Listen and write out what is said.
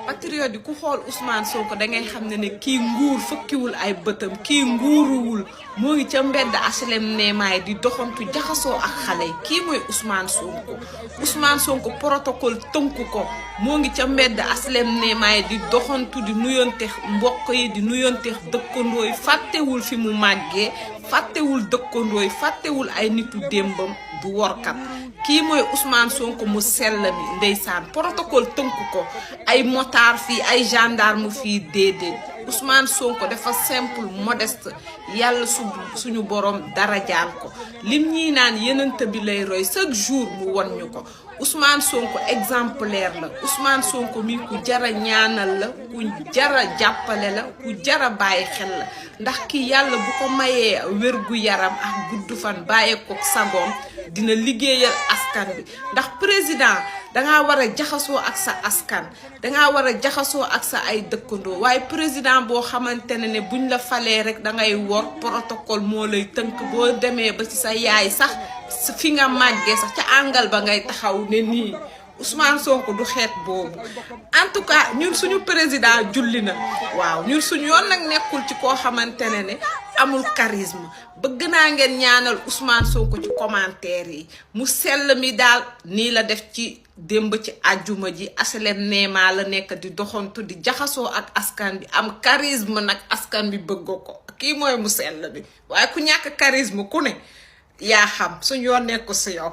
patriote yi ku xool Ousmane Sonko da ngay xam ne kii nguur fukkiwul ay bëtam kii nguuruwul moo ngi ca mbedd HLM Némaay di doxantu jaxasoo ak xale yi kii mooy Ousmane Sonko protocole tënku ko moo ngi ca mbedd HLM Némaay di doxantu di nuyonteex mbokk yi di nuyonteex dëkkandoo yi fàttewul fi mu màggee fàttewul dëkkandoo yi fàttewul ay nitu démbam du workat kii mooy Ousmane Sonko mu sell mi ndeysaan protocole tënku ko ay motard fii ay gendarme fii déedéet Ousmane Sonko dafa simple modeste yàlla suñu borom dara jaal ko lim ñii naan yenent bi lay roy chaque jour mu won ñu ko Ousmane Sonko exemplaire la Ousmane Sonko mi ku jara ñaanal la ku jara jàppale la ku jara bàyyi xel la ndax ki yàlla bu ko mayee wérgu yaram ak gudd fan bàyyee ko sagoom dina liggéeyal askan bi ndax président dangaa war a jaxasoo ak sa askan dangaa war a jaxasoo ak sa ay dëkkandoo waaye président boo xamante ne buñ la falee rek dangay wor protocole moo lay tënk boo demee ba ci sa yaay sax fi nga màggee sax ca àngal ba ngay taxaw ne nii Ousmane Sonko du xeet boobu en tout cas ñun suñu président julli na waaw ñun suñu yoon nag nekkul ci koo xamante ne amul charisme bëgg naa ngeen ñaanal Ousmane Sonko ci commentaire yi mu sell mi daal nii la def ci démb ci àjjuma ji HLM Néma la nekk di doxantu di jaxasoo ak askan bi am charisme nag askan bi bëgg ko kii mooy mu sell bi waaye ku ñàkk charisme ku ne yaa xam suñu yoon nekku si yow